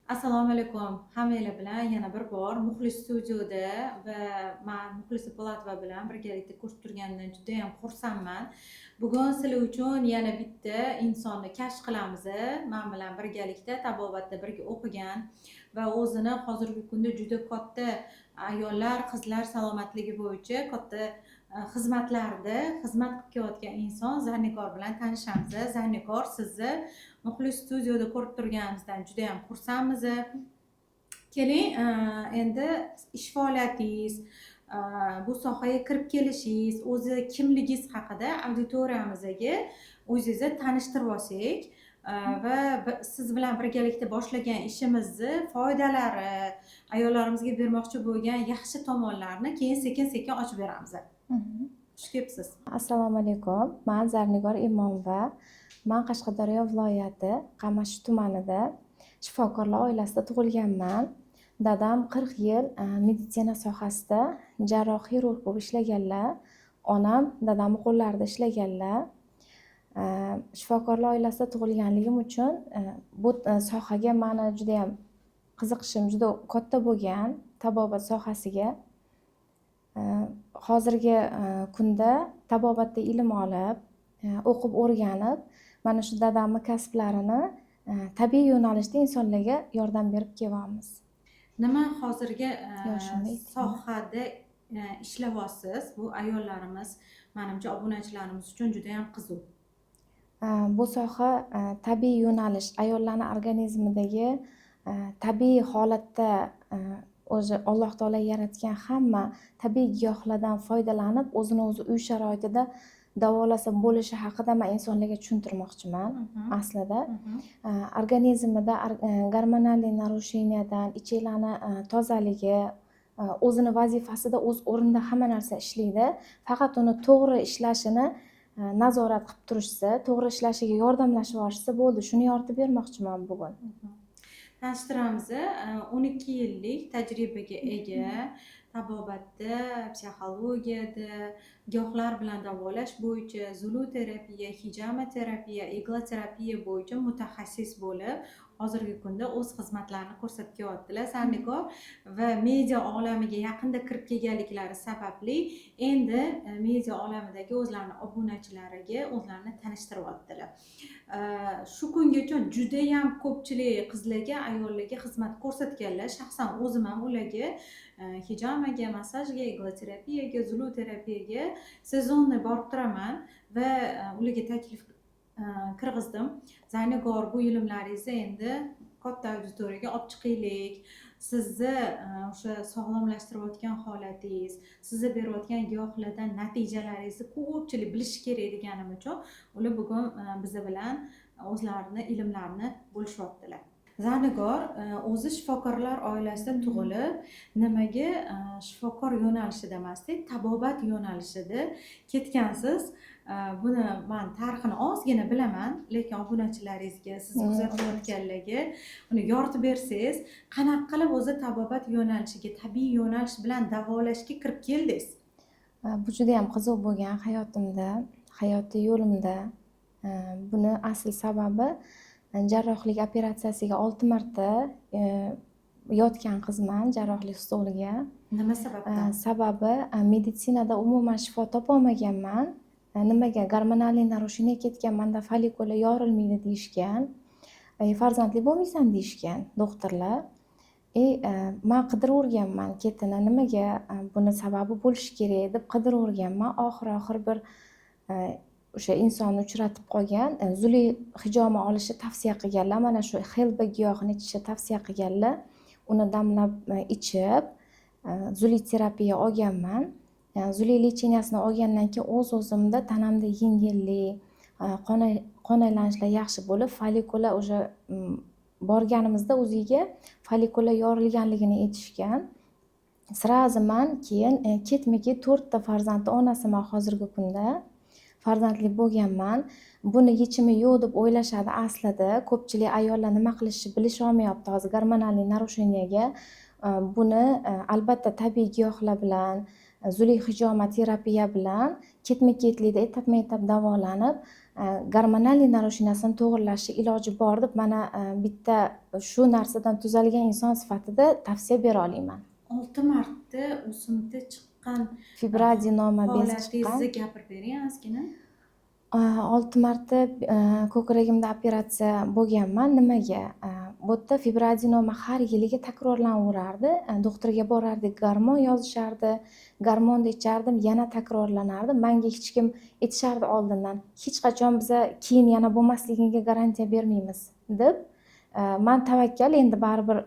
Assalomu alaykum hammanglar bilan yana bir bor Muxlis studioda va man Muxlisa Po'latova bilan birgalikda ko'rishib turganimdan judayam xursandman. Bugun sizlar uchun yana bitta insonni kashf qilamiz. Man bilan birgalikda tabobatda birga o'qigan va o'zini hozirgi kunda juda katta ayollar, qizlar salomatligi bo'yicha katta xizmatlarda xizmat qilib kelayotgan inson Zarnikor bilan tanishamiz. Zarnikor, sizni Muxlis studioda ko'rib turganimizdan judayam xursandmiz. Keling, endi ish faoliyatingiz, bu sohaga kirib kelishingiz, o'zi kimligingiz haqida auditoriyamizga o'zingizni tanishtirib olsak va siz bilan birgalikda boshlagan ishimizni foydalari, ayollarimizga bermoqchi bo'lgan yaxshi tomonlarini keyin sekin sekin ochib beramiz. Xush kelibsiz. Assalomu alaykum. Man Zarnigor Imomova. Man Qashqadaryo viloyati Qamashi tumanida shifokorlar oilasida tug'ilganman. Dadam 40 yil meditsina sohasida jarroh xirurg bo'lib ishlaganlar. Onam dadamni qo'llarida ishlaganlar. Shifokorlar oilasida tug'ilganligim uchun bu sohaga mani judayam qiziqishim juda katta bo'lgan, tabobat sohasiga. Hozirgi kunda tabobatda ilm olib, o'qib o'rganib, mana shu dadamni kasblarini tabiiy yo'nalishda insonlarga yordam berib kelyapmiz. Nima hozirgi Yoshimda aytaymi? sohada ishlayapsiz? Bu ayollarimiz, manimcha, obunachilarimiz uchun judayam qiziq. Bu soha tabiiy yo'nalish, ayollarni organizmidagi tabiiy holatda o'zi Alloh taolo yaratgan hamma tabiiy giyohlardan foydalanib, o'zini o'zi uy sharoitida davolasa bo'lishi haqida man insonlarga tushuntirmoqchiman aslida. Organizmida гормональный нарушения dan, ichaklarni tozaligi, o'zini vazifasida, o'z o'rnida hamma narsa ishlaydi. Faqat uni to'g'ri ishlashini nazorat qilib turishsa, to'g'ri ishlashiga yordamlashib yuborishsa bo'ldi. Shuni yoritib bermoqchiman bugun. Tanishtiramiz, 12 yillik tajribaga ega, tabobatda, psixologiyada, giyohlar bilan davolash bo'yicha zuloterapiya, hijama terapiya, igloterapiya bo'yicha mutaxassis bo'lib, hozirgi kunda o'z xizmatlarini ko'rsatib kelyaptilar Zarnigor. Va media olamiga yaqinda kirib kelganliklari sababli endi media olamidagi o'zlarini obunachilariga o'zlarini tanishtiryaptilar. Shu kungacha judayam ko'pchilik qizlarga, ayollarga xizmat ko'rsatganlar. Shaxsan o'zim ham ularga hijamaga, massajga, igloterapiyaga, zuloterapiyaga сезонный borib turaman va ularga taklif kirgizdim: "Zarnigor, bu ilmlaringizni endi katta auditoriyaga olib chiqaylik. Sizni o'sha sog'lomlashtirayotgan holatingiz, sizni berayotgan giyohlardan natijalaringizni ko'pchilik bilishi kerak", deganim uchun ular bugun biza bilan o'zlarini ilmlarini bo'lishyaptilar. Zarnigor, o'zi shifokorlar oilasida tug'ilib, nimaga shifokor yo'nalishida emasda, tabobat yo'nalishida ketgansiz? Buni man tarixini ozgina bilaman, lekin obunachilaringizga, sizni kuzatayotganlarga uni yoritib bersangiz, qanaqa qilib o'zi tabobat yo'nalishiga, tabiiy yo'nalish bilan davolashga kirib keldingiz? Bu judayam qiziq bo'lgan hayotimda, hayotiy yo'limda. Buni asl sababi jarrohlik operatsiyasiga 6 marta yotgan qizman, jarrohlik stoliga. Nima sababdan? Sababi meditsinada umuman shifo topolmaganman. Nimaga гормональный нарушение ketgan, manda follikula yorilmaydi deyishgan. Farzandli bo'lmaysan deyishgan doktorlar. И man qidiravurganman ketini, nimaga buni sababi bo'lishi kerak deb qidiravurganman. Oxir oxir bir o'sha insonni uchratib qolgan, zuli hijoma olishni tavsiya qilganlar, mana shu helba giyohini ichishni tavsiya qilganlar. Uni damlab ichib, zuli terapiya olganman. Zuli лечения sini olgandan keyin o'z o'zimda tanamda yengillik, qon aylanishlar yaxshi bo'lib, follikula уже borganimizda УЗИ ga follikula yorilganligini aytishgan. Сразу man keyin ketma ket to'rtta farzandni onasiman. Hozirgi kunda farzandli bo'lganman. Buni yechimi yo'q deb o'ylashadi aslida. Ko'pchilik ayollar nima qilishni bilisholmayapti hozir гормональный нарушения ga. Buni albatta tabiiy giyohlar bilan, zuli hijoma terapiya bilan ketma ketlikda, etapma etap davolanib, Гормональный нарушения sini to'g'irlashni iloji bor deb mana bitta shu narsadan tuzalgan inson sifatida tavsiya bera olaman. 6 marta o'simta chiqqan Fibroadenoma bez chiqqan. Holatingizni gapirib bering ozgina. 6 marta ko'kragimda operatsiya bo'lganman. Nimaga? Bu yerda fibroadenoma har yiliga takrorlanaverardi. Doktorga borardik, gormon yozishardi. Gormonni ichardim, yana takrorlanardi. Manga hech kim aytishardi oldindan, hech qachon biza keyin yana bo'lmasligiga garantiya bermaymiz deb. Man tavakkal, endi baribir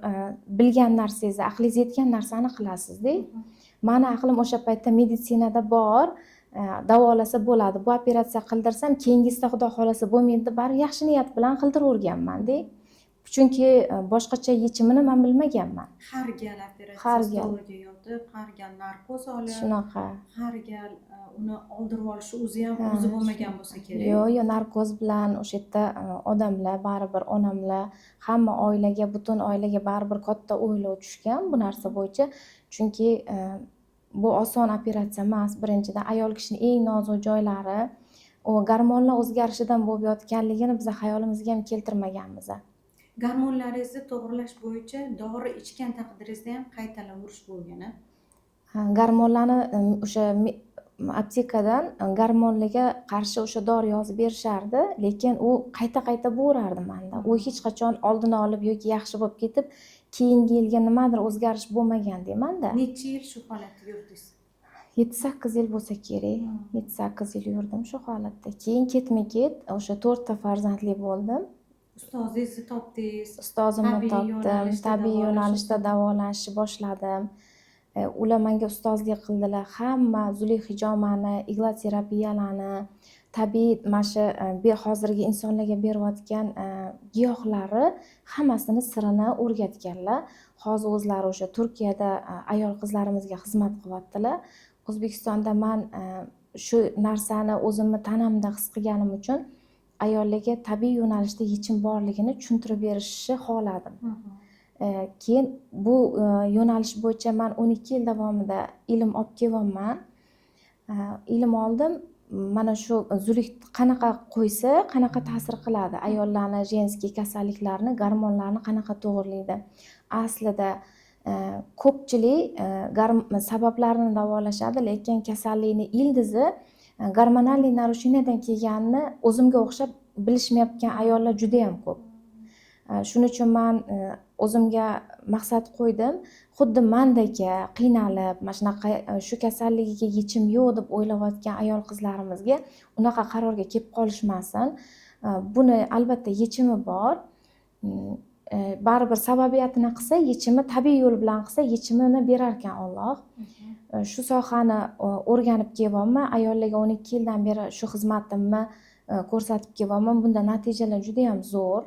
bilgan narsangizni, aqlingiz yetgan narsani qilasizda. Mani aqlim o'sha paytda meditsinada bor, davolasa bo'ladi, bu operatsiya qildirsam, keyingisida xudo xohlasa bo'lmaydi deb baribir yaxshi niyat bilan qildirverganmanda. Chunki boshqacha yechimini man bilmaganman. Har gal operatsiya Har gal. Stoliga yotib, har gal narkoz olib, Shunaqa. Har gal uni oldirib olishi o'zi ham Ha, o'zi bo'lmagan bo'lsa kerak. Yo'q, narkoz bilan o'sha yerda odamlar baribir, onamlar, hamma oilaga, butun oilaga baribir katta o'ylov tushgan bu narsa bo'yicha. Chunki bu oson operatsiya emas. Birinchidan, ayol kishining eng nozik joylari, u gormonlar o'zgarishidan bo'lib yotganligini biz xayolimizga ham keltirmaganmiz. Gormonlaringizni to'g'irlash bo'yicha dori ichgan taqdiringizda ham qaytalaverish bo'lgan, a? Ha, gormonlarni o'sha aptekadan gormonlarga qarshi o'sha dori yozib berishardi, lekin u qayta qayta bo'lardi manda. U hech qachon oldini olib yoki yaxshi bo'lib ketib, keyingi yilga nimadir o'zgarish bo'lmagan deymanda. Necha yil shu holatda yurdingiz? 7-8 yil bo'lsa kerak. 7-8 yil yurdim shu holatda. Keyin ketma ket o'sha to'rtta farzandli bo'ldim. Ustozingizni topdingiz. Ustozimni Tabiiy topdim, yo'nalishda tabiiy davolashni yo'nalishda davolashni boshladim. Ular menga ustozlik qildilar. Hamma zuluk hijomani, igloterapiyalarni, tabiiy mana shu hozirgi insonlarga berayotgan giyohlari hammasini sirini o'rgatganlar. Hozir o'zlari o'sha Turkiyada ayol qizlarimizga xizmat qilyaptilar. O'zbekistonda man shu narsani o'zimni tanamda his qilganim uchun ayollarga tabiiy yo'nalishda yechim borligini tushuntirib berishni xohladim. Keyin bu yo'nalish bo'yicha man 12 yil davomida ilm olib kelyapman. Ilm oldim. Mana shu zuluk qanaqa qo'ysa, qanaqa ta'sir qiladi? Ayollarni женский kasalliklarini, gormonlarni qanaqa to'g'irlaydi? Aslida ko'pchilik sabablarini davolashadi, lekin kasallikni ildizi гормональный нарушения dan kelganini o'zimga o'xshab bilishmayotgan ayollar judayam ko'p. Shuning uchun man o'zimga maqsad qo'ydim. Xuddi mandaka qiynalib, mana shunaqa shu kasalligiga yechim yo'q deb o'ylayotgan ayol qizlarimizga unaqa qarorga kelib qolishmasin. Buni albatta yechimi bor. Baribir sababiyatini qilsa, yechimi tabiiy yo'l bilan qilsa, yechimini berarkan Alloh. Shu sohani o'rganib kelyapman. Ayollarga 12 yildan beri shu xizmatimni ko'rsatib kelyapman. Bunda natijalar judayam zo'r.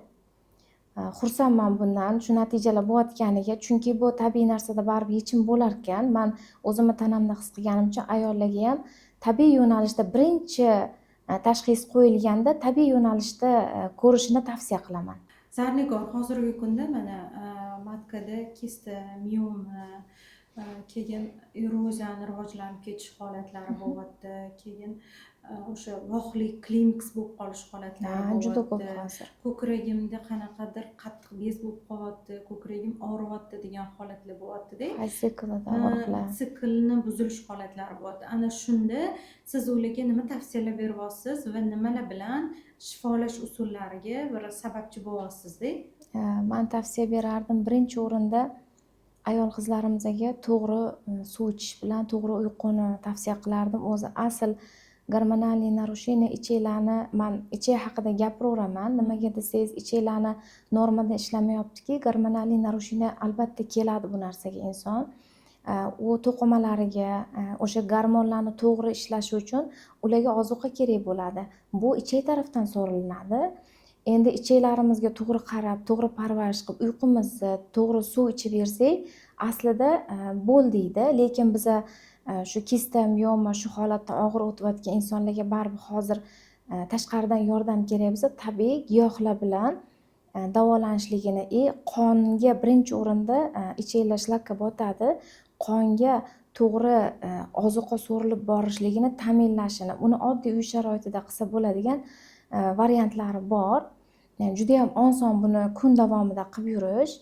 Xursandman bundan, shu natijalar bo'layotganiga, chunki bu tabiiy narsada baribir yechim bo'larkan. Man o'zimni tanamda his qilganimcha ayollarga ham tabiiy yo'nalishda birinchi tashxis qo'yilganda tabiiy yo'nalishda ko'rishini tavsiya qilaman. Zarnigor, hozirgi kunda mana матка da kista, mioma, keyin eroziyani rivojlanib ketish holatlari bo'lyapti, keyin o'sha vohli klimaks bo'lib qolish holatlari Juda ko'p bo'lyapti. Hozir. Ko'kragimda qanaqadir qattiq bez bo'lib qolyapti, ko'kragim og'riyapti degan holatlar bo'lyaptida. Tsiklida og'riqlar. Siklni buzilish holatlari bo'lyapti. Ana shunda siz ularga nima tavsiyalar beryapsiz va nimalar bilan shifolash usullariga bir sababchi bo'lyapsizda? Man tavsiya berardim, birinchi o'rinda ayol qizlarimizga to'g'ri suv ichish bilan to'g'ri uyquni tavsiya qilardim. O'zi asl гормональный нарушение ichaklarni, man ichak haqida gapiraveraman. Nimaga desangiz, ichaklarni normada ishlamayaptiki, гормональный нарушение albatta keladi bu narsaga inson. U to'qimalariga o'sha gormonlarni to'g'ri ishlashi uchun ularga ozuqa kerak bo'ladi. Bu ichak tarafdan so'rilinadi. Endi ichaklarimizga to'g'ri qarab, to'g'ri parvarish qilib, uyqumizni to'g'ri, suv ichib bersak, aslida bo'l deydi. Lekin biza shu kista, mioma, shu holatda og'ir o'tayotgan insonlarga baribir hozir tashqaridan yordam kerak bo'lsa, tabiiy giyohlar bilan davolanishligini и qonga birinchi o'rinda ichaklar shlakka botadi, qonga to'g'ri ozuqa so'rilib borishligini ta'minlashini, uni oddiy uy sharoitida qilsa bo'ladigan. Variantlari bor. Judayam oson buni kun davomida qilib yurish.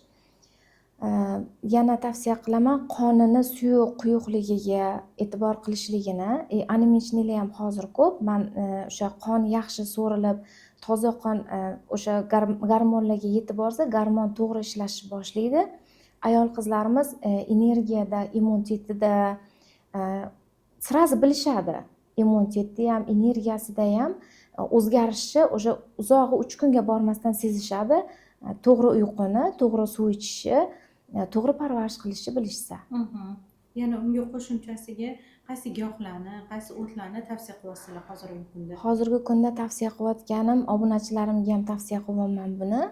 Yana tavsiya qilaman qonini suyuq quyuqligiga e'tibor qilishligini. Анемичный lar ham hozir ko'p. Man o'sha qon yaxshi so'rilib, toza qon o'sha gormonlarga yetib borsa, gormon to'g'ri ishlashni boshlaydi. Ayol qizlarimiz energiyada, immunitetida сразу bilishadi. Immunitetda ham, energiyasida ham o'zgarishni o'sha uzog'i 3 kunga bormasdan sezishadi. To'g'ri uyquni, to'g'ri suv ichishi, to'g'ri parvarish qilishni bilishsa. Yana unga qo'shimchasiga qaysi giyohlarni, qaysi o'tlarni tavsiya qilyapsizlar hozirgi kunda? Hozirgi kunda tavsiya qilayotganim, obunachilarimga ham tavsiya qilyapman buni.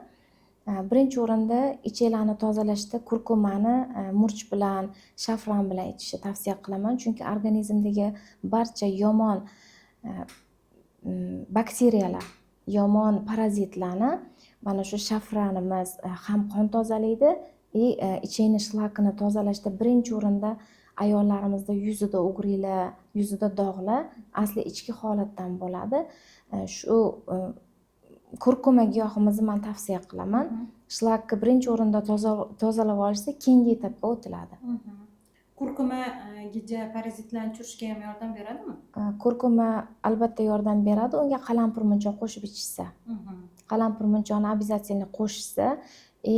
Birinchi o'rinda ichaklarni tozalashda kurkumani murch bilan, shafran bilan ichishni tavsiya qilaman. Chunki organizmdagi barcha yomon bakteriyalar, yomon parazitlarni mana shu shafranimiz ham qon tozalaydi и ichakni shlakini tozalashda birinchi o'rinda ayollarimizda yuzida угри lar, yuzida dog'lar asli ichki holatdan bo'ladi. Shu kurkuma giyohimizni man tavsiya qilaman. Shlakni birinchi o'rinda tozalab olishsa, keyingi etapga o'tiladi. Kurkuma gijja parazitlarni tushirishga ham yordam beradimi? Kurkuma albatta yordam beradi, unga qalampir munchoq qo'shib ichishsa. Qalampir munchoqni обязательно qo'shishsa и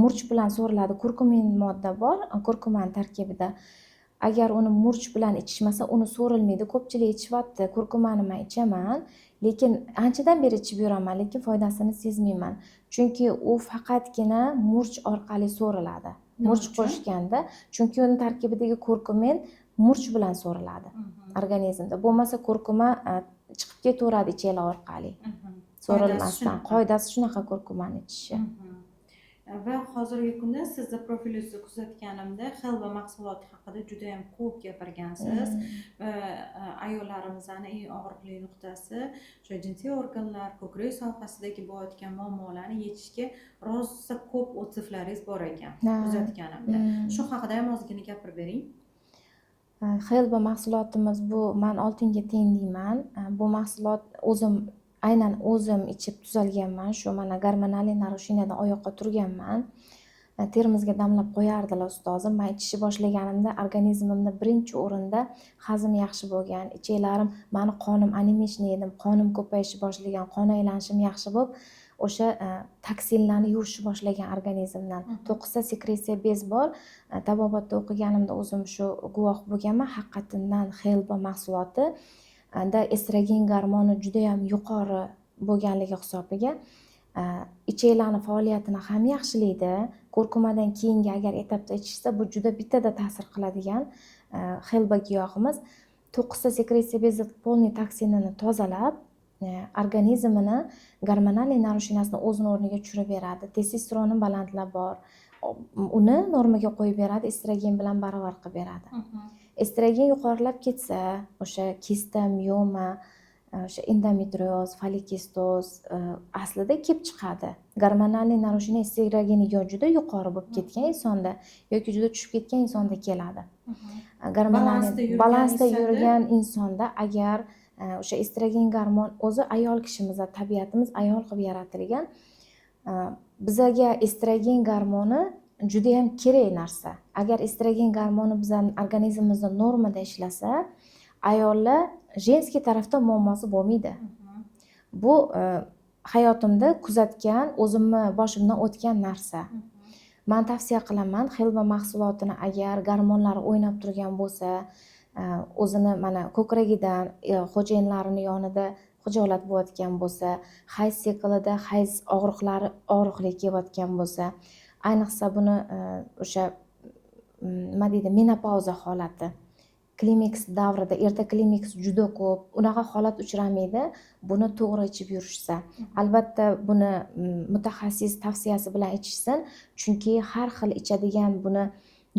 murch bilan so'riladi. Kurkumin modda bor kurkumani tarkibida. Agar uni murch bilan ichishmasa, uni so'rilmaydi. Ko'pchilik ichyapti, kurkumani man ichaman, lekin anchadan beri ichib yuraman, lekin foydasini sezmayman. Chunki u faqatgina murch orqali so'riladi. Nima Murch uchun? qo'shganda, chunki uni tarkibidagi kurkumin murch bilan so'riladi organizmda. Bo'lmasa kurkuma chiqib ketaveradi ichaklar orqali so'rilmasdan. Shunaqa. Qoidasi shunaqa kurkumani ichishi. Va hozirgi kunda sizni profilingizni kuzatganimda Helba mahsuloti haqida juda yam ko'p gapirgansiz. Va ayollarimizni eng og'riqli nuqtasi o'sha jinsiy organlar, ko'krak sohasidagi bo'layotgan muammolarni yechishga rosa ko'p отзыв laringiz bor ekan kuzatganimda. Shu haqida ham ozgina gapirib bering. Helba mahsulotimiz bu man oltinga teng deyman. Bu mahsulot o'zim, aynan o'zim ichib tuzalganman. Shu mana гормональный нарушения dan oyoqqa turganman. Termizga damlab qo'yardilar ustozim. Man ichishni boshlaganimda organizmimda birinchi o'rinda hazm yaxshi bo'lgan, ichaklarim, mani qonim анемичный edim, qonim ko'payishni boshlagan, qon aylanishim yaxshi bo'lib, o'sha toksinlarni yuvishni boshlagan organizmdan. To'qqizta sekretsiya bez bor. Tabobatda o'qiganimda o'zim shu guvoh bo'lganman. Haqiqatdan Helba mahsuloti da estrogen gormoni judayam yuqori bo'lganligi hisobiga ichaklarni faoliyatini ham yaxshilaydi. Kurkumadan keyingi agar etapda ichishsa, bu juda bittada ta'sir qiladigan Helba giyohimiz to'qqizta sekretsiya bezi полный toksinini tozalab, organizmini гормональный нарушения sini o'zini o'rniga tushirib beradi. Testosteroni balandlab bor, uni normaga qo'yib beradi, estrogen bilan barobar qilib beradi. Estrogen yuqorilab ketsa, o'sha kista, mioma, o'sha endometrioz, folikistoz aslida kelib chiqadi. Гормональный нарушение estrogeni yo juda yuqori bo'lib ketgan insonda yoki juda tushib ketgan insonda keladi. Gormonal Balansda yurgan balansda insonda yurgan insonda agar o'sha estrogen gormon, o'zi ayol kishimiz, tabiatimiz ayol qilib yaratilgan. Bizaga estrogen gormoni judayam kerak narsa. Agar estrogen gormoni bizani organizmimizda normada ishlasa, ayollar женский tarafda muammosi bo'lmaydi. Bu hayotimda kuzatgan, o'zimni boshimdan o'tgan narsa. Man tavsiya qilaman Helba mahsulotini, agar gormonlari o'ynab turgan bo'lsa, o'zini mana ko'kragidan, xo'jayinlarini yonida xijolat bo'layotgan bo'lsa, hayz siklida hayz og'riqlari og'riqli kelayotgan bo'lsa, ayniqsa buni o'sha nima deydi, menopauza holati, klimaks davrida, erta klimaks juda ko'p unaqa holat uchramaydi buni to'g'ri ichib yurishsa. Albatta buni mutaxassis tavsiyasi bilan ichishsin, chunki har xil ichadigan buni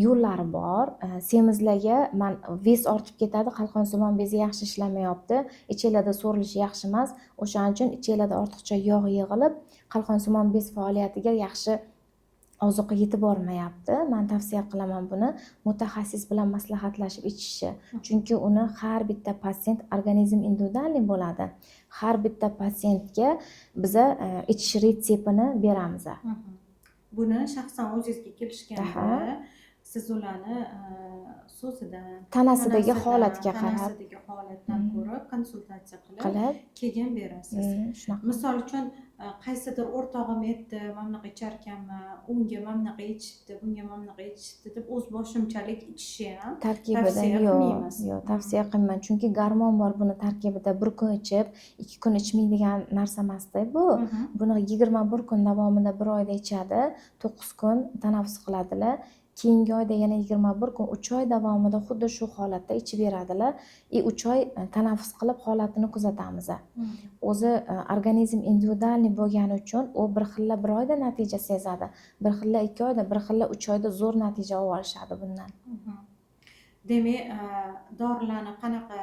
yo'llari bor. Semizlarga man вес ortib ketadi, qalqonsimon bezi yaxshi ishlamayapti, ichaklarda so'rilishi yaxshi emas, o'shaning uchun ichaklarda ortiqcha yog' yig'ilib, qalqonsimon bez faoliyatiga yaxshi Ozuqa yetib bormayapti. Man tavsiya qilaman buni mutaxassis bilan maslahatlashib ichishni. Chunki uni har bitta patsient organizm индивидуальный bo'ladi. Har bitta patsientga biza ichish retseptini beramiz. Buni shaxsan o'zingizga kelishganda siz ularni so'zidan, tanasidagi tanasidan, holatga qarab tanasidagi holatdan ko'rib, konsultatsiya qilib, qilib keyin berasiz. Shunaqa. Misol uchun, qaysidir o'rtog'im aytdi, mana bunaqa icharkanman, unga mana bunaqa yetishibdi, bunga mana bunaqa yetishibdi deb o'z boshimchalik ichishi ham tarkibida tavsiya yo'q, qilmaymiz. Yo'q, tavsiya qilmayman. Chunki gormon bor buni tarkibida. Bir kun ichib, 2 kun ichmaydigan narsa emasda bu. Buni 21 kun davomida, bir oyda ichadi, 9 kun tanaffus qiladilar. Keyingi oyda yana 21 kun, 3 oy davomida xuddi shu holatda ichib beradilar. И 3 oy tanaffus qilib, holatini kuzatamiz. O'zi organizm индивидуальный bo'lgani uchun u bir xilla bir oyda natija sezadi, bir xilla 2 oyda, bir xilla 3 oyda zo'r natija olib olishadi bundan. Demak, dorilarni qanaqa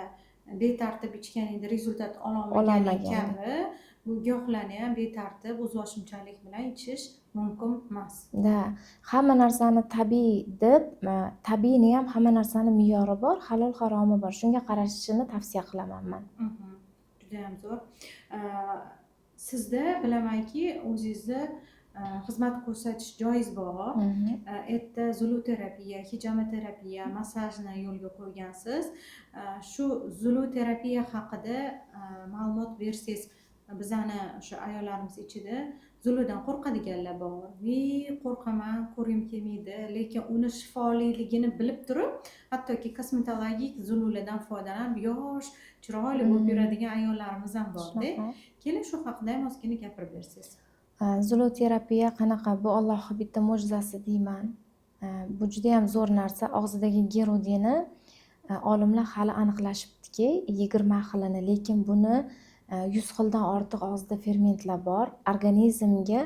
betartib ichganingda результат ololmaganing Ololmagan. kabi, bu giyohlarni ham betartib, o'zboshimchalik bilan ichish mumkin emas. Да, hamma narsani tabiiy deb, tabiiyni ham hamma narsani me'yori bor, halol haromi bor, shunga qarashini tavsiya qilaman man. Judayam zo'r. Sizda bilamanki, o'zingizni xizmat ko'rsatish joyingiz bor. Erta zuluterapiya, hijama-terapiya, massajni yo'lga qo'ygansiz. Shu zuluterapiya haqida ma'lumot bersangiz, bizani o'sha ayollarimiz ichida zuludan qo'rqadiganlar bor. "Ve, qo'rqaman, ko'rgim kelmaydi", lekin uni shifoliligini bilib turib, hattoki kosmetologik zululardan foydalanib, yosh, chiroyli bo'lib yuradigan ayollarimiz ham borda. Shunaqa. Keling, shu haqida ham ozgina gapirib bersangiz. Zuluterapiya qanaqa? Bu Allohni bitta mo'jizasi deyman. Bu judayam zo'r narsa. Og'zidagi gerudini olimlar hali aniqlashibdiki 20 xilini, lekin buni 100 xildan ortiq og'zida fermentlar bor. Organizmga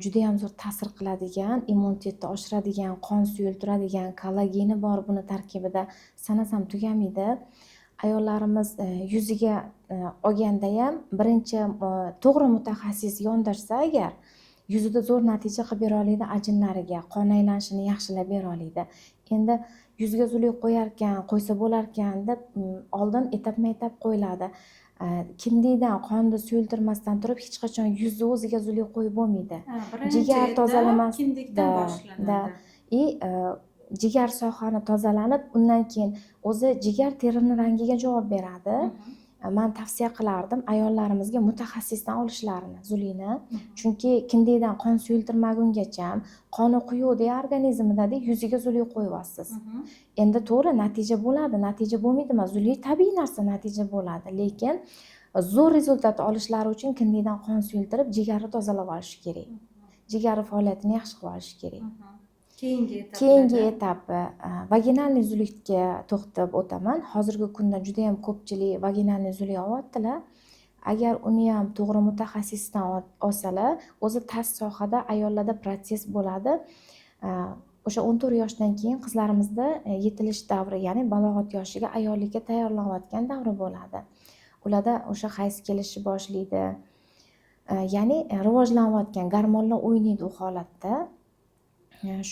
judayam zo'r ta'sir qiladigan, immunitetni oshiradigan, qon suyultiradigan, kollageni bor buni tarkibida. Sanasam tugamaydi. Ayollarimiz yuziga olgandayam birinchi to'g'ri mutaxassis yondashsa agar, yuzida zo'r natija qilib bera oladi, ajinlariga, qon aylanishini yaxshilab bera oladi. Endi yuzga zuluk qo'yarkan, qo'ysa bo'larkan deb oldin etapma etap qo'yiladi. Kindikdan qonni suyultirmasdan turib hech qachon yuzni o'ziga zuluk qo'yib bo'lmaydi. Ha, birinchi Jigar etap tozalamas kindikdan boshlanadi. Да. И jigar sohani tozalanib, undan keyin o'zi jigar terini rangiga javob beradi. Man tavsiya qilardim ayollarimizga mutaxassisdan olishlarini zulini. Chunki kindikdan qon suyultirmagungacha qoni quyuqda organizmida yuziga zuluk qo'yyapsiz. Endi to'g'ri, natija bo'ladi, natija bo'lmaydi emas. Zuluk tabiiy narsa, natija bo'ladi. Lekin zo'r результат olishlari uchun kindikdan qon suyultirib, jigarni tozalab olish kerak. Jigari faoliyatini yaxshi qilib olish kerak. Keyingi etaplarda? Keyingi etapi вагинальный zulukka to'xtab o'taman. Hozirgi kunda judayam ko'pchilik вагинальный zuluk olyaptilar. Agar uni ham to'g'ri mutaxassisdan olsalar, o'zi taz sohada ayollarda protsess bo'ladi. O'sha 14 yoshdan keyin qizlarimizda yetilish davri, ya'ni balog'at yoshiga, ayollikka tayyorlanayotgan davri bo'ladi. Ularda o'sha hayz kelishni boshlaydi. Ya'ni rivojlanayotgan gormonlar o'ynaydi u holatda.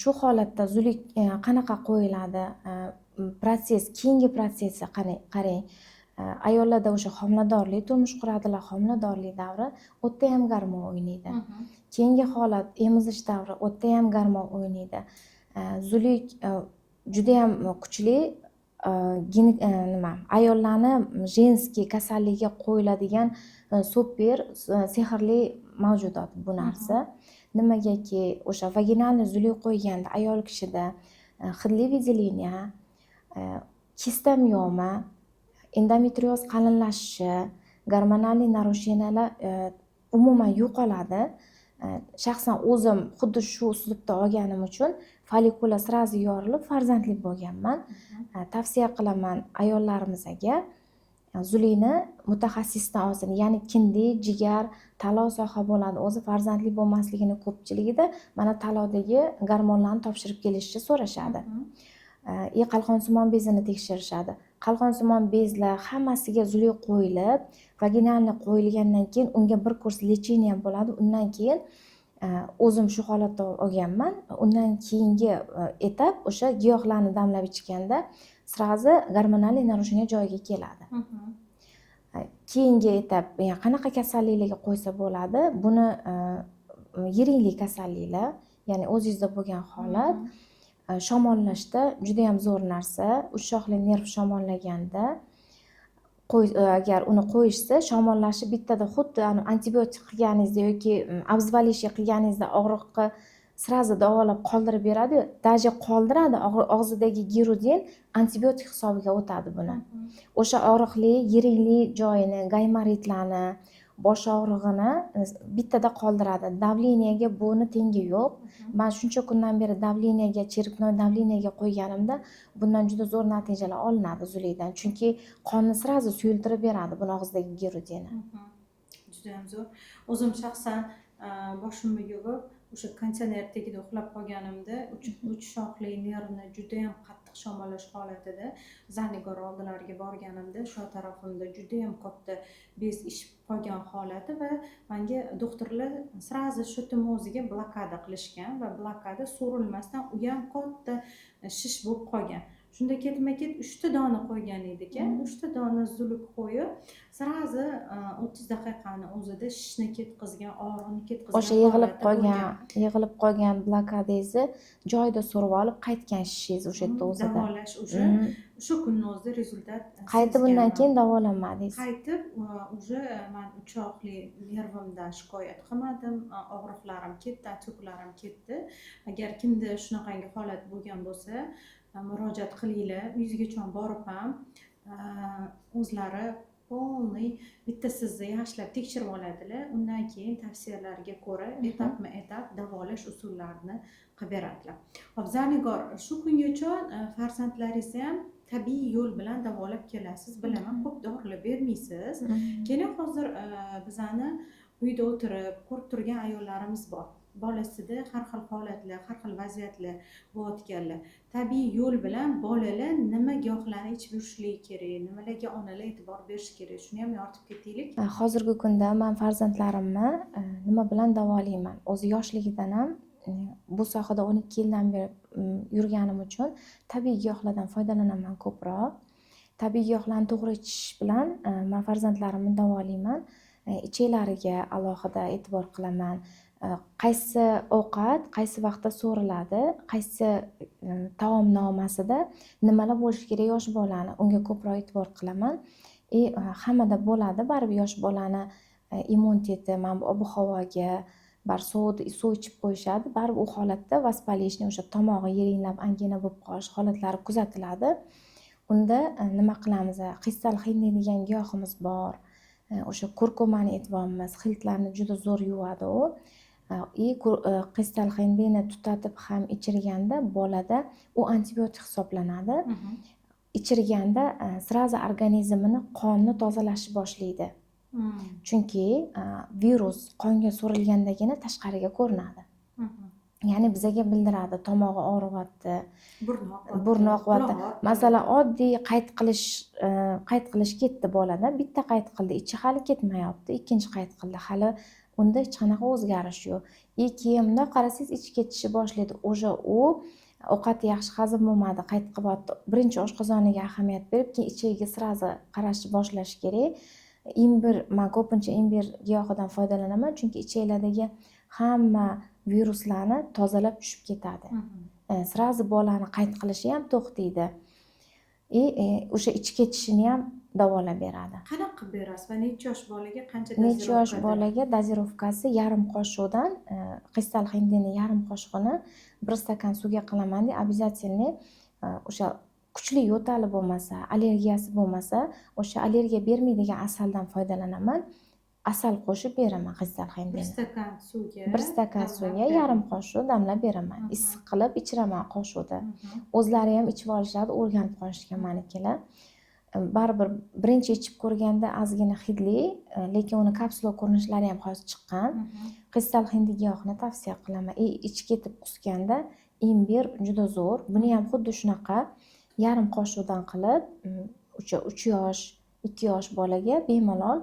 Shu holatda zuluk qanaqa qo'yiladi? Protsess, keyingi protsessi qarang. Ayollarda o'sha homiladorlik, turmush quradilar, homiladorlik davri, u yerda ham gormon o'ynaydi. Keyingi holat emizish davri, u yerda ham gormon o'ynaydi. Zuluk judayam kuchli, nima, ayollarni женский kasalligiga qo'yiladigan super sehrli mavjudot bu narsa. Nimagaki, o'sha вагинальный zuluk qo'yganda ayol kishida hidli выделение, киста, mioma, endometrioz qalinlashishi, гормональный нарушения lar umuman yo'qoladi. Shaxsan o'zim xuddi shu uslubda olganim uchun follikula сразу yorilib, farzandli bo'lganman. Tavsiya qilaman ayollarimizga zulukni mutaxassisdan olsin, ya'ni kindik, jigar, talo soha bo'ladi. O'zi farzandli bo'lmasligini ko'pchiligida mana talodagi gormonlarni topshirib kelishni so'rashadi. И qalqonsimon bezini tekshirishadi. Qalqonsimon bezlar hammasiga zuluk qo'yilib, вагинальный qo'yilgandan keyin unga bir kurs лечение bo'ladi. Undan keyin O'zim shu holatda olganman. Undan keyingi этап o'sha giyohlarni damlab ichganda сразу гормональный нарушение joyiga keladi. Keyingi этап, ya'ni qanaqa kasalliklarga qo'ysa bo'ladi buni? Yiringli kasalliklar, ya'ni o'zingizda bo'lgan holat, shamollashda judayam zo'r narsa. Uch shoxli nerv shamollaganda qo'y, agar uni qo'yishsa, shamollashi bittada, xuddi antibiotik qilganingizda yoki обезболивающий qilganingizda og'riqni сразу davolab qoldirib beradiyu, даже qoldiradi. Og'zidagi girudin antibiotik hisobiga o'tadi buni. O'sha og'riqli, yiringli joyini, gaymoritlarni, bosh og'rig'ini bittada qoldiradi. Давления ga buni tengi yo'q. Man shuncha kundan beri давления ga, черепной давления ga qo'yganimda bundan juda zo'r natijalar olinadi zuliydan, chunki qonni сразу suyultirib beradi buni og'zidagi girudini. Judayam zo'r. O'zim shaxsan boshimni yuvib, o'sha konditsioner tagida uxlab qolganimda uch shoxli nervni judayam qattiq shamollash holatida Zarnigor oldilariga borganimda, shu tarafimda judayam katta bez ishib qolgan holati va manga doktorlar сразу shu o'ziga blokada qilishgan va blokada so'rilmasdan u ham katta shish bo'lib qolgan. Shunda ketma ket uchta dona qo'ygan edik, uchta dona zuluk qo'yib, сразу 30 daqiqani o'zida shishni ketqizgan, og'riqni ketqizgan O'sha yig'ilib holati qolgan bo'lgan. Yig'ilib qolgan blokadangizni joyida so'rib olib qaytgan shishingiz o'sha yerda o'zida. Davolash уже shu kunni o'zida результат Qaytib undan sezganman. keyin davolanmadingiz? Qaytib уже man uch shoxli nervimdan shikoyat qilmadim, og'riqlarim ketdi, отек larim ketdi. Agar kimda shunaqangi holat bo'lgan bo'lsa, murojaat qilinglar. Uyingizgacha borib ham o'zlari полный bitta sizni yaxshilab tekshirib oladilar. Undan keyin tavsiyalarga ko'ra этап ma этап davolash usullarini qilib beradilar. Hop, Zarnigor, shu kungacha farzandlaringizni ham tabiiy yo'l bilan davolab kelasiz, bilaman, ko'p dorilar bermaysiz. Keling, hozir bizani uyda o'tirib ko'rib turgan ayollarimiz bor, bolasida har xil holatlar, har xil vaziyatlar bo'layotganlar. Tabiiy yo'l bilan bolalar nima giyohlarni ichib yurishligi kerak, nimalarga onalar e'tibor berishi kerak, shuni ham yoritib ketaylik. Hozirgi kunda man farzandlarimni nima bilan davolayman? O'zi yoshligidan ham bu sohada 12 yildan beri yurganim uchun tabiiy giyohlardan foydalanaman ko'proq. Tabiiy giyohlarni to'g'ri ichish bilan man farzandlarimni davolayman. Ichaklariga alohida e'tibor qilaman. Qaysi ovqat qaysi vaqtda so'riladi, qaysi taomnomasida nimalar bo'lishi kerak yosh bolani, unga ko'proq e'tibor qilaman. И hammada bo'ladi baribir yosh bolani immuniteti, mana bu ob havoga baribir sovuq suv ichib qo'yishadi, baribir u holatda воспаление, o'sha tomog'i yiringlab, angina bo'lib qolish holatlari kuzatiladi. Unda nima qilamiz? Qistal hindi degan giyohimiz bor. O'sha kurkumani aytyapmiz, xiltlarni juda zo'r yuvadi u. И qistal hindini tutatib ham ichirganda bolada, u antibiotik hisoblanadi, ichirganda сразу organizmini qonni tozalashni boshlaydi, chunki virus qonga so'rilgandagina tashqariga ko'rinadi, ya'ni bizaga bildiradi: tomog'i og'riyapti, burni oqyapti, burni oqyapti. Qulog'i og'riyapti. Masalan, oddiy qayt qilish, qayt qilish ketdi bolada, bitta qayt qildi, ichi hali ketmayapti. Ikkinchi qayt qildi, hali unda hech qanaqa o'zgarish yo'q. И keyin bundoq qarasangiz, ichi ketishni boshlaydi уже, u ovqati yaxshi hazm bo'lmadi, qayt qilyapti. Birinchi oshqozoniga ahamiyat berib, keyin ichagiga сразу qarashni boshlash kerak. Imbir, man ko'pincha imbir giyohidan foydalanaman, chunki ichaklardagi hamma viruslarni tozalab tushib ketadi. Сразу bolani qayt qilishi ham to'xtaydi и o'sha ichi ketishini ham davolab beradi. Qanaqa qilib berasiz va necha yosh bolaga qancha Necha yosh дозировка da? bolaga дозировка si yarim qoshiqdan, qistal hindini yarim qoshig'ini bir stakan suvga qilamanda, обязательно o'sha kuchli yo'tali bo'lmasa, allergiyasi bo'lmasa, o'sha allergiya bermaydigan asaldan foydalanaman, asal qo'shib beraman qistal Bir hindini. stakan suvga Bir stakan damlab suvga beradi. yarim qoshiq damlab beraman, issiq qilib ichiraman qoshiqda. O'zlari ham ichib olishadi, o'rganib qolishgan manikilar. Baribir birinchi ichib ko'rganda ozgina hidli, lekin uni kapsula ko'rinishlari ham hozir chiqqan. Qistal hindi giyohini tavsiya qilaman. И ichi ketib qusganda imbir juda zo'r. Buni ham xuddi shunaqa yarim qoshiqdan qilib, o'sha 3 yosh, 2 yosh bolaga bemalol.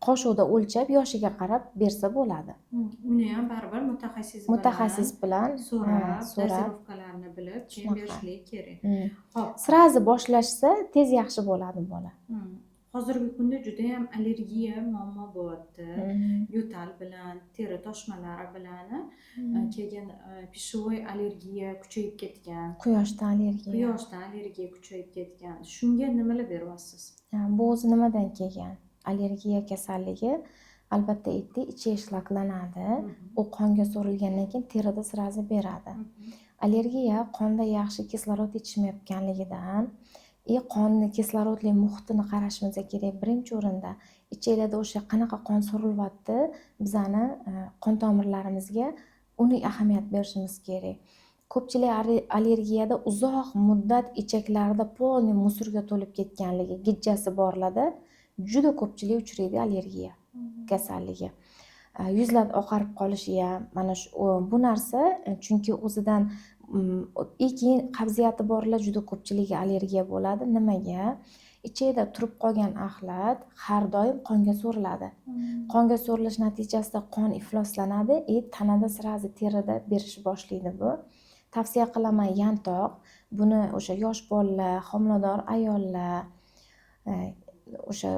Qoshiqda o'lchab, yoshiga qarab bersa bo'ladi. Uni ham baribir mutaxassis bilan Mutaxassis bilan so'rab, so'rab. Дозировка larni bilib, keyin Shunaqa. berishlik kerak. Xo'p. Сразу boshlashsa, tez yaxshi bo'ladi bola. Hozirgi kunda judayam allergiya muammo bo'lyapti. Yo'tal bilan, teri toshmalari bilan, keyin пищевой allergiya kuchayib ketgan. Quyoshdan allergiya. Quyoshdan allergiya kuchayib ketgan. Shunga nimalar beryapsiz? Ha, bu o'zi nimadan kelgan? Allergiya kasalligi, albatta, aytdik, ichak shlaklanadi. U qonga so'rilgandan keyin terida сразу beradi. Allergiya qonda yaxshi kislorod yetishmayotganligidan и qonni kislorodli muhitini qarashimiz kerak birinchi o'rinda. Ichaklarda o'sha qanaqa qon so'rilyapti, bizani qon tomirlarimizga, uni ahamiyat berishimiz kerak. Ko'pchilik allergiyada uzoq muddat ichaklarida полный мусор ga to'lib ketganligi, gijjasi borlarda juda ko'pchilik uchraydi allergiya kasalligi. Yuzlar oqarib qolishi ham mana shu bu narsa, chunki o'zidan и keyin qabziyati borlar juda ko'pchiligi allergiya bo'ladi. Nimaga? Ichakda turib qolgan axlat har doim qonga so'riladi. Qonga so'rilish natijasida qon ifloslanadi и tanada сразу terida berishni boshlaydi bu. Tavsiya qilaman yantoq. Buni o'sha yosh bolalar, homilador ayollar, o'sha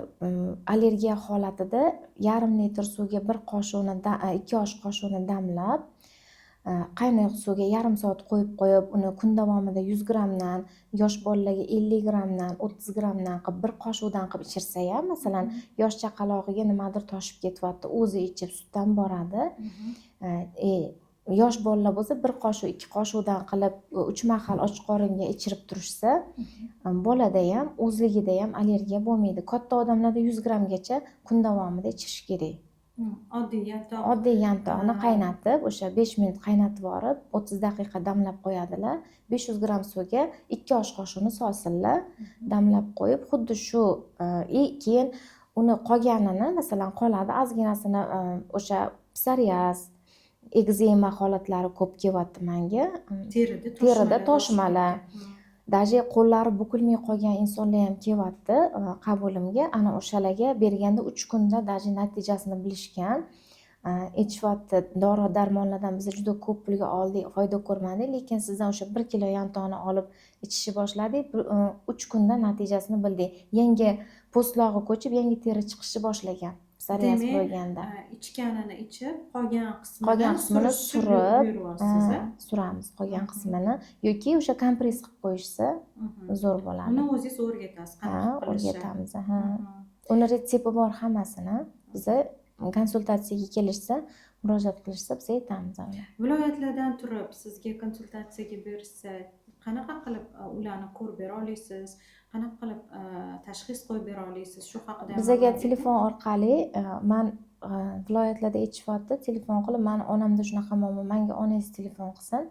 allergiya holatida yarim litr suvga bir qoshiqni, 2 osh qoshiqni damlab, qaynoq suvga yarim soat qo'yib qo'yib, uni kun davomida 100 grammdan, yosh bolalarga 50 grammdan, 30 grammdan qilib, bir qoshiqdan qilib ichirsa ham, masalan, yosh chaqalog'iga nimadir toshib ketyapti, o'zi ichib sutdan boradi. Yosh bolalar bo'lsa, bir qoshiq, 2 qoshiqdan qilib, 3 mahal och qoringa ichirib turishsa, bolada ham, o'zligida ham allergiya bo'lmaydi. Katta odamlarda 100 grammgacha kun davomida ichirish kerak. Oddiy yantoq. Oddiy yantoqni qaynatib, o'sha 5 minut qaynatib yuborib, 30 daqiqa damlab qo'yadilar. 500 gramm suvga 2 osh qoshiqni solsinlar, damlab qo'yib, xuddi shu и keyin uni qolganini, masalan, qoladi ozginasini, o'sha psoriaz, ekzema holatlari ko'p kelyapti manga. Terida Terida toshmalar. Toshmalar. Даже qo'llari bukilmay qolgan insonlar ham kelyapti qabulimga. Ana o'shalarga berganda 3 kunda даже natijasini bilishgan. Aytishyapti, dori darmonlardan biz juda ko'p pulga oldik, foyda ko'rmadik, lekin sizdan o'sha 1 kilo yantoqni olib ichishni boshladik, 3 kunda natijasini bildik. Yangi po'stlog'i ko'chib, yangi teri chiqishni boshlagan psoriaz Demak, bo'lganda. Ichganini ichib, qolgan qismini Qolgan qismini surishib surib, yuryapsiz, a? Suramiz qolgan qismini yoki o'sha kompress qilib qo'yishsa zo'r bo'ladi. Uni o'zingiz o'rgatasiz Ha, qanaqa qilishni. O'rgatamiz, ha. Uni retsepti bor hammasini. Biza konsultatsiyaga kelishsa, murojaat qilishsa, biz aytamiz uni. Viloyatlardan turib sizga konsultatsiyaga berishsa, qanaqa qilib ularni ko'rib bera olasiz? Qanaqa qilib tashxis qo'yib bera olasiz? Shu haqida ham Bizaga ma'lumot bering. Telefon orqali, man viloyatlarda aytishyapti, telefon qilib, mani onamda shunaqa muammo, manga onangiz telefon qilsin.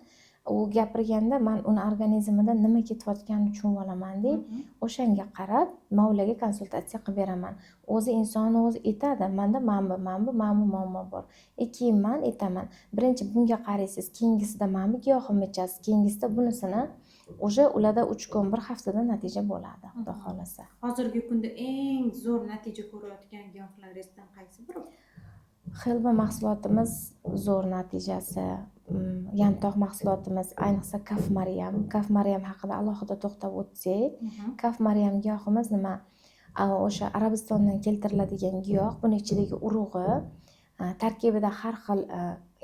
U gapirganda man uni organizmida nima ketayotganini tushunib olamanda, o'shanga qarab man ularga konsultatsiya qilib beraman. O'zi insonni o'zi aytadi, manda mana bu, mana bu, mana bu muammo bor. И keyin man aytaman, birinchi bunga qaraysiz, keyingisida mana bu giyohimni ichasiz, keyingisida bunisini, уже ularda 3 kun, bir haftada natija bo'ladi, xudo xohlasa. Hozirgi kunda eng zo'r natija ko'rayotgan giyohlaringizdan qaysi biri? Xilva mahsulotimiz zo'r natijasi, yantoq mahsulotimiz, ayniqsa Kaf Maryam. Kaf Maryam haqida alohida to'xtab o'tsak, Kaf Maryam giyohimiz nima? O'sha Arabistondan keltiriladigan giyoh, buni ichidagi urug'i, tarkibida har xil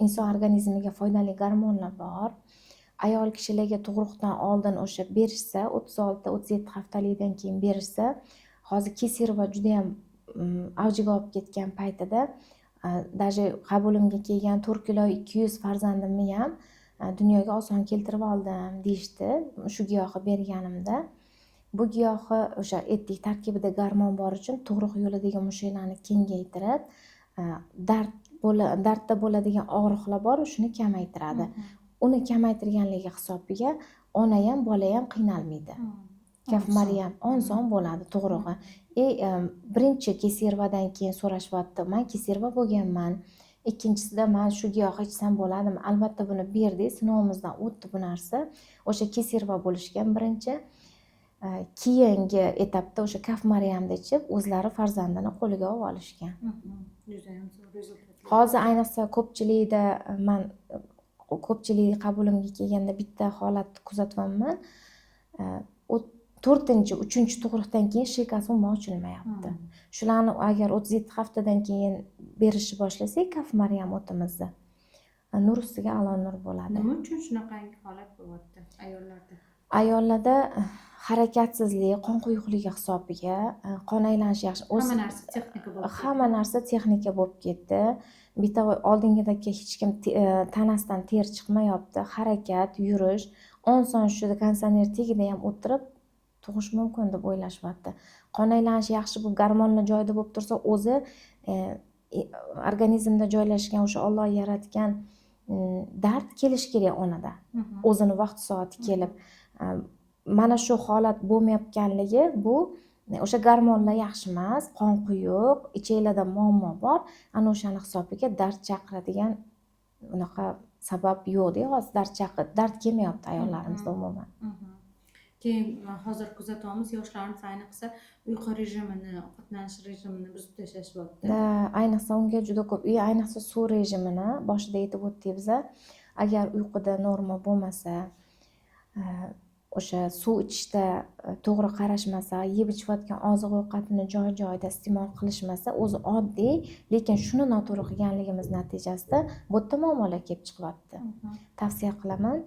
inson organizmiga foydali gormonlar bor. Ayol kishilarga tug'ruqdan oldin o'sha berishsa, 36, 37 haftalikdan keyin berishsa, hozir кесарево judayam avjiga olib ketgan paytida, даже qabulimga kelgan 4 kilo 200 farzandimni ham dunyoga oson keltirib oldim deyishdi shu giyohni berganimda. Bu giyohi o'sha aytdik, tarkibida gormon bor uchun tug'ruq yo'lidagi mushaklarni kengaytirib, dardda bo'ladigan og'riqlar bor, shuni kamaytiradi. Uni kamaytirganligi hisobiga ona ham, bola ham qiynalmaydi. Kaf Oson. Maryam oson bo'ladi tug'rug'i. И birinchi кесарево dan keyin so'rashyapti, man кесарево bo'lganman, ikkinchisida man shu giyohni ichsam bo'ladimi? Albatta, buni berdik, sinovimizdan o'tdi bu narsa. O'sha кесарево bo'lishgan birinchi. Keyingi etapda o'sha Kaf Maryamni ichib, o'zlari farzandini qo'liga olib olishgan. Judayam zo'r результат lar. Hozir ayniqsa ko'pchilikda, man ko'pchilik qabulimga kelganda bitta holatni kuzatyapman. U to'rtinchi, uchinchi tug'ruqdan keyin шейка si umuman ochilmayapti. Shularni agar 37 haftadan keyin berishni boshlasak Kaf Maryam o'timizni, nur ustiga a'lo nur bo'ladi. Nima uchun shunaqangi holat bo'lyapti ayollarda? Ayollarda harakatsizlik, qon quyuqligi hisobiga, qon aylanishi yaxshi Hamma narsa texnika bo'lib ketdi. Hamma narsa texnika bo'lib ketdi. Bitta oldingidagi hech kim tanasidan ter chiqmayapti. Harakat, yurish oson, shu konditsioner tagida ham o'tirib tug'ish mumkin deb o'ylashyapti. Qon aylanishi yaxshi bo'lib, gormonlar joyida bo'lib tursa, o'zi organizmda joylashgan o'sha Olloh yaratgan dard kelishi kerak onada, o'zini vaqti soati kelib. Mana shu holat bo'lmayotganligi, bu o'sha gormonlar yaxshi emas, qon quyuq, ichaklarda muammo bor, ana o'shani hisobiga dard chaqiradigan unaqa sabab yo'qda. Hozir dard kelmayapti ayollarimizda umuman. Keyin hozir kuzatyapmiz, yoshlarimiz ayniqsa uyqu rejimini, ovqatlanish rejimini buzib tashlashyapti. Да, ayniqsa unga juda ko'p и ayniqsa suv rejimini boshida aytib o'tdik biza. Agar uyquda norma bo'lmasa, o'sha suv ichishda to'g'ri qarashmasa, yeb ichayotgan oziq ovqatini joy joyida iste'mol qilishmasa, o'zi oddiy, lekin shuni noto'g'ri qilganligimiz natijasida bu yerda muammolar kelib chiqyapti. Tavsiya qilaman,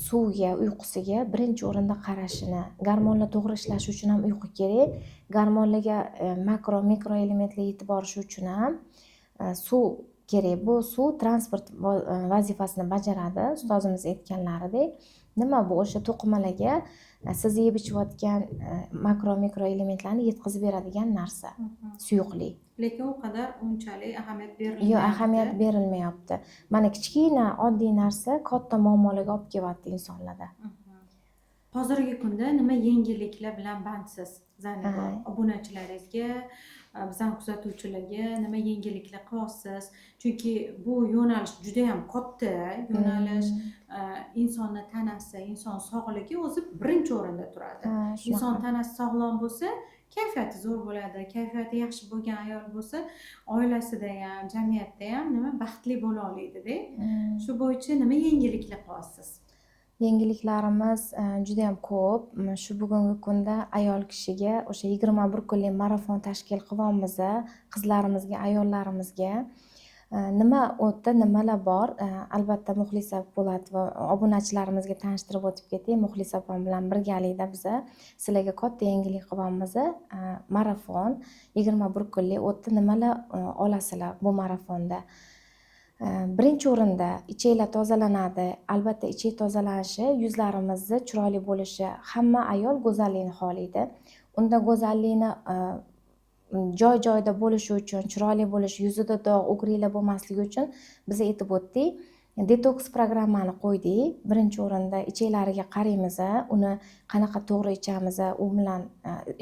suvga, uyqusiga birinchi o'rinda qarashini. Gormonlar to'g'ri ishlashi uchun ham uyqu kerak. Gormonlarga makro, mikro elementlar yetib borishi uchun ham suv kerak. Bu suv transport vazifasini bajaradi, ustozimiz aytganlaridek. Nima bu? O'sha to'qimalarga siz yeb ichayotgan makro, mikro elementlarni yetkazib beradigan narsa, suyuqlik. Lekin u qadar unchalik ahamiyat Yo'q, berilmayapti. ahamiyat berilmayapti. Mana kichkina oddiy narsa katta muammolarga olib kelyapti insonlarda. Hozirgi kunda nima yengilliklar bilan bandsiz, Zarnigor? Obunachilaringizga, bizani kuzatuvchilarga nima yengilliklar qilyapsiz? Chunki bu yo'nalish judayam katta yo'nalish. Insonni tanasi, inson sog'ligi o'zi birinchi o'rinda turadi. Ha, Inson shunaqa. tanasi sog'lom bo'lsa, kayfiyati zo'r bo'ladi. Kayfiyati yaxshi bo'lgan ayol bo'lsa, oilasida ham, jamiyatda ham nima baxtli bo'la oladida. Shu bo'yicha nima yengilliklar qilyapsiz? Yengilliklarimiz judayam ko'p. Shu bugungi kunda ayol kishiga o'sha 21 kunlik marafon tashkil qilyapmiz qizlarimizga, ayollarimizga. Nima u yerda, nimalar bor? Albatta, Muxlisa Po'latova, obunachilarimizga tanishtirib o'tib ketay. Muxlisa opam bilan birgalikda biza sizlarga katta yangilik qilyapmiz. Marafon 21 kunlik. U yerda nimalar olasizlar bu marafonda? Birinchi o'rinda ichaklar tozalanadi. Albatta, ichak tozalanishi, yuzlarimizni chiroyli bo'lishi. Hamma ayol go'zallikni xohlaydi. Unda go'zallikni joy joyida bo'lishi uchun, chiroyli bo'lishi, yuzida dog', угри lar bo'lmasligi uchun biz aytib o'tdik, detoks programmani qo'ydik. Birinchi o'rinda ichaklariga qaraymiz, uni qanaqa to'g'ri ichamiz, u bilan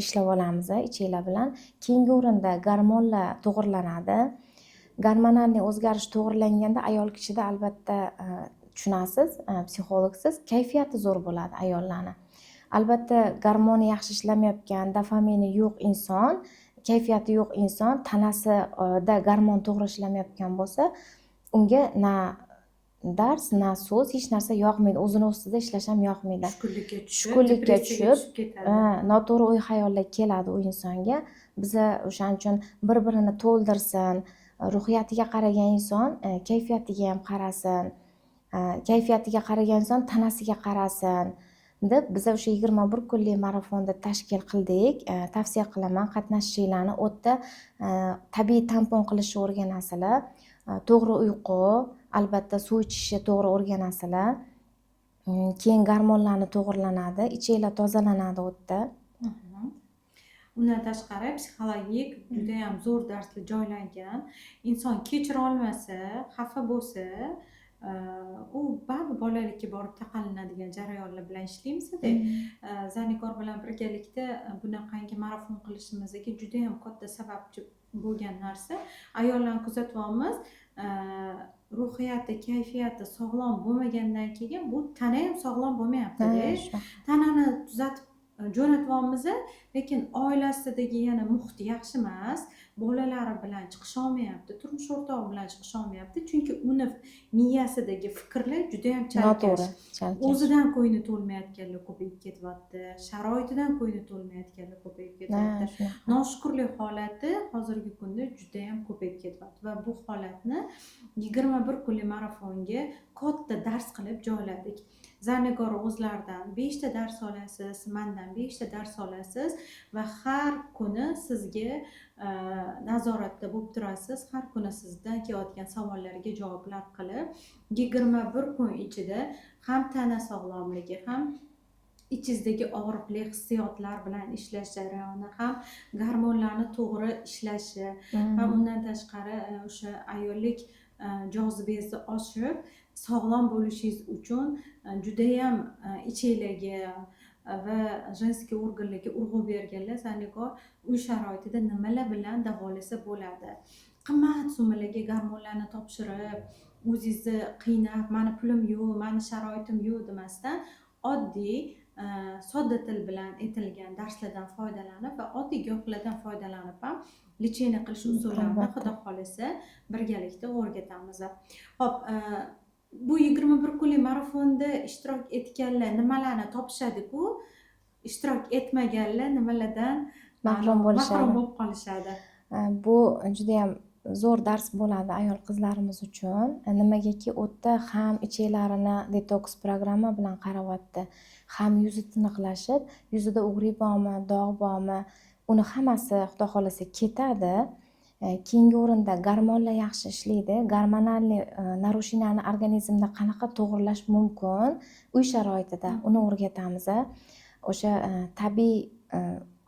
ishlab olamiz ichaklar bilan. Keyingi o'rinda gormonlar to'g'irlanadi. Гормональный o'zgarish to'g'irlanganda ayol kishida, albatta, tushunasiz, psixologsiz, kayfiyati zo'r bo'ladi ayollarni. Albatta, gormoni yaxshi ishlamayotgan, dopamini yo'q inson, kayfiyati yo'q inson, tanasida gormon to'g'ri ishlamayotgan bo'lsa, unga na dars, na so'z, hech narsa yoqmaydi. O'zini ustida ishlash ham yoqmaydi. Tushkunlikka tushib, Tushkunlikka depressiyaga tushib, tushib ketadi. Noto'g'ri o'y xayollar keladi u insonga. Biza o'shaning uchun bir birini to'ldirsin, ruhiyatiga qaragan inson kayfiyatiga ham qarasin, kayfiyatiga qaragan inson tanasiga qarasin deb biza o'sha 21 kunlik marafonda tashkil qildik. Tavsiya qilaman qatnashishinglarni. U yerda tabiiy tampon qilishni o'rganasizlar, to'g'ri uyqu, albatta, suv ichishni to'g'ri o'rganasizlar. Keyin gormonlarni to'g'irlanadi, ichaklar tozalanadi u yerda. Undan tashqari psixologik judayam zo'r darslar joylangan. Inson kechira olmasa, xafa bo'lsa, u baribir bolalikka borib taqalinadigan jarayonlar bilan ishlaymizda. Zarnikor bilan birgalikda bunaqangi marafon qilishimizga judayam katta sababchi bo'lgan narsa, ayollarni kuzatyapmiz, ruhiyati, kayfiyati sog'lom bo'lmagandan keyin bu tana ham sog'lom bo'lmayaptida. Shunaqa. Tanani tuzatib Jo'natyapmiz, lekin oilasidagi yana muhit yaxshi emas, bolalari bilan chiqisholmayapti, turmush o'rtog'i bilan chiqisholmayapti, chunki uni miyasidagi fikrlar judayam chalkash. Noto'g'ri, chalkash. O'zidan ko'ngli to'lmayotganlar ko'payib ketyapti, sharoitidan ko'ngli to'lmayotganlar ko'payib ketyapti. Shunaqa. Noshukurlik holati hozirgi kunda judayam ko'payib ketyapti va bu holatni 21 kunlik marafonga katta dars qilib joyladik. Zarnigor o'zlaridan 5 ta dars olasiz, mandan 5 ta dars olasiz va har kuni sizga nazoratda bo'lib turasiz. Har kuni sizdan kelayotgan savollarga javoblar qilib, 21 kun ichida ham tana sog'lomligi, ham ichingizdagi og'riqli hissiyotlar bilan ishlash jarayoni, ham gormonlarni to'g'ri ishlashi, ham undan tashqari o'sha ayollik jozibangizni oshib, sog'lom bo'lishingiz uchun judayam ichaklarga va женский organlarga urg'u berganlar Zarnigor uy sharoitida nimalar bilan davolasa bo'ladi. Qimmat summalarga gormonlarni topshirib, o'zingizni qiynab, mani pulim yo'q, mani sharoitim yo'q demasdan, oddiy, sodda til bilan aytilgan darslardan foydalanib va oddiy giyohlardan foydalanib ham лечение qilish usullarini xudo xohlasa birgalikda o'rgatamiz. Ho'p, bu 21 kunlik marafonda ishtirok etganlar nimalarni topishadiku, ishtirok etmaganlar nimalardan mahrum bo'lishadi? Mahrum bo'lib qolishadi? Bu judayam zo'r dars bo'ladi ayol qizlarimiz uchun. Nimagaki, u yerda ham ichaklarini detoks programma bilan qarayapti, ham yuzi tiniqlashib, yuzida угри bormi, dog' bormi, uni hammasi xudo xohlasa ketadi. Keyingi o'rinda gormonlar yaxshi ishlaydi. Гормональный нарушения ni organizmda qanaqa to'g'irlash mumkin uy sharoitida, uni o'rgatamiz. O'sha tabiiy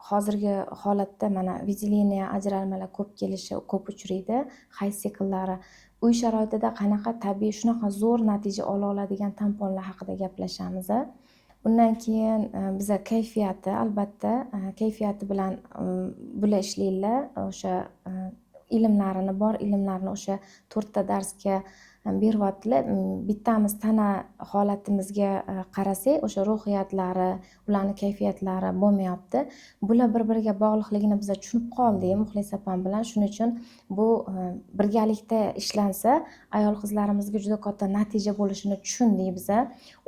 hozirgi holatda mana выделение, ajralmalar ko'p kelishi, ko'p uchraydi, hayz sikllari. Uy sharoitida qanaqa tabiiy shunaqa zo'r natija ola oladigan tamponlar haqida gaplashamiz. Undan keyin biza kayfiyati, albatta, kayfiyati bilan bular ishlaydilar. O'sha ilmlarini, bor ilmlarini o'sha to'rtta darsga beryaptilar. Bittamiz tana holatimizga qarasak, o'sha ruhiyatlari, ularni kayfiyatlari bo'lmayapti. Bular bir biriga bog'liqligini biza tushunib qoldik Muxlis opam bilan. Shuning uchun bu birgalikda ishlansa, ayol qizlarimizga juda katta natija bo'lishini tushundik biza.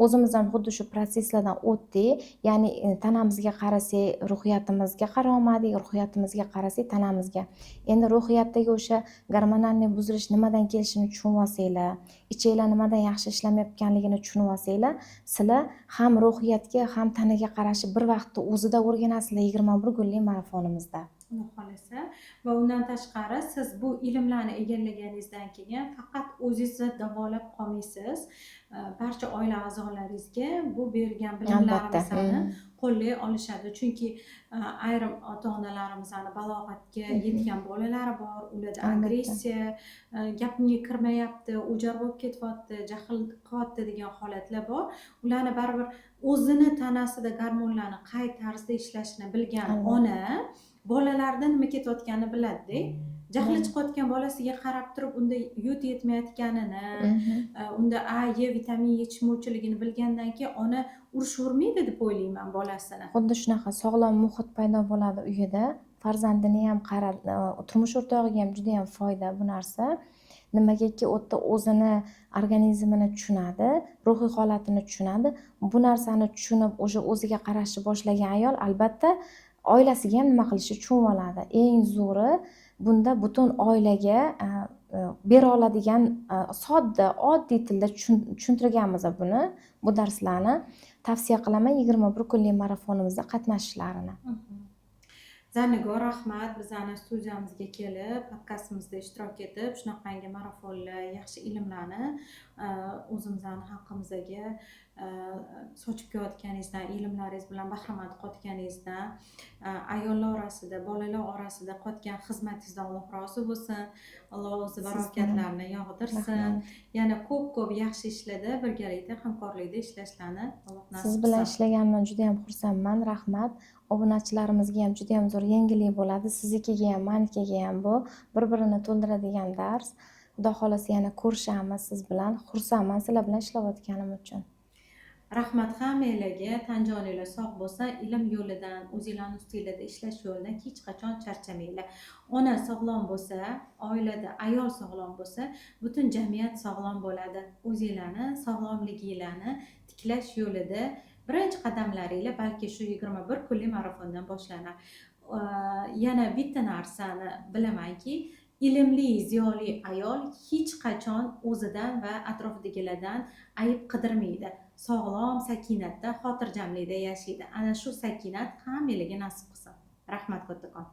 O'zimiz ham xuddi shu protsesslardan o'tdik. Ya'ni tanamizga qarasak, ruhiyatimizga qarolmadik, ruhiyatimizga qarasak, tanamizga. Endi ruhiyatdagi o'sha гормональный buzilish nimadan kelishini tushunib olsanglar, ichaklar nimadan yaxshi ishlamayotganligini tushunib olsanglar, sizlar ham ruhiyatga, ham tanaga qarashni bir vaqtda o'zida o'rganasizlar 21 kunlik marafonimizda. Xudo xohlasa. Va undan tashqari siz bu ilmlarni egallaganingizdan keyin faqat o'zingizni davolab qolmaysiz, barcha oila a'zolaringizga bu bergan bilimlarimizni qo'llay olishadi. Chunki ayrim ota onalarimizni balog'atga yetgan bolalari bor, ularda agressiya, gapimga kirmayapti, o'jar bo'lib ketyapti, jahl qilyapti degan holatlar bor. Ularni baribir o'zini tanasida gormonlarni qay tarzda ishlashini bilgan ona bolalarida nima ketayotganini biladida. Jahli chiqayotgan bolasiga qarab turib, unda yod yetmayotganini, unda A, E vitamini yetishmovchiligini bilgandan keyin ona urishavermaydi deb o'ylayman bolasini. Xuddi shunaqa sog'lom muhit paydo bo'ladi uyida. Farzandini ham qarab, turmush o'rtog'iga ham judayam foyda bu narsa. Nimagaki, u yerda o'zini organizmini tushunadi, ruhiy holatini tushunadi. Bu narsani tushunib, o'sha o'ziga qarashni boshlagan ayol albatta oilasiga ham nima qilishni tushunib oladi. Eng zo'ri bunda butun oilaga bera oladigan sodda, oddiy tilda tushuntirganmiz buni, bu darslarni. Tavsiya qilaman 21 kunlik marafonimizda qatnashishlarini. Zarnigor, rahmat bizani studiyamizga kelib, podkastimizda ishtirok etib, shunaqangi marafonlar, yaxshi ilmlarni o'zimizni xalqimizga sochib kelayotganingizdan, ilmlaringiz bilan bahramand qilayotganingizdan, ayollar orasida, bolalar orasida qilayotgan xizmatingizdan Alloh rozi bo'lsin. Alloh o'zi Sizdan. barokatlarni yog'dirsin. Rahmat. Yana ko'p ko'p yaxshi ishlarda birgalikda hamkorlikda ishlashlarni Alloh nasib Siz bilan qilsin. ishlaganimdan juda ham xursandman, rahmat. Obunachilarimizga ham juda ham zo'r yengillik bo'ladi. Siznikiga ham, manikiga ham bu bir-birini to'ldiradigan dars. Xudo xohlasa yana ko'rishamiz siz bilan. Xursandman sizlar bilan ishlayotganim uchun. Rahmat hammanglarga, tan joninglar sog' bo'lsin. Ilm yo'lidan, o'zinglarni ustinglarda ishlash yo'lidan hech qachon charchamanglar. Ona sog'lom bo'lsa, oilada ayol sog'lom bo'lsa, butun jamiyat sog'lom bo'ladi. O'zinglarni sog'lomliginglarni tiklash yo'lida birinchi qadamlaringlar balki shu 21 kunlik marafondan boshlanar. Yana bitta narsani bilamanki, ilmli, ziyoli ayol hech qachon o'zidan va atrofidagilardan ayb qidirmaydi. Sog'lom, sakinatda, xotirjamlikda yashaydi. Ana shu sakinat hammanglarga nasib qilsin. Rahmat kattakon.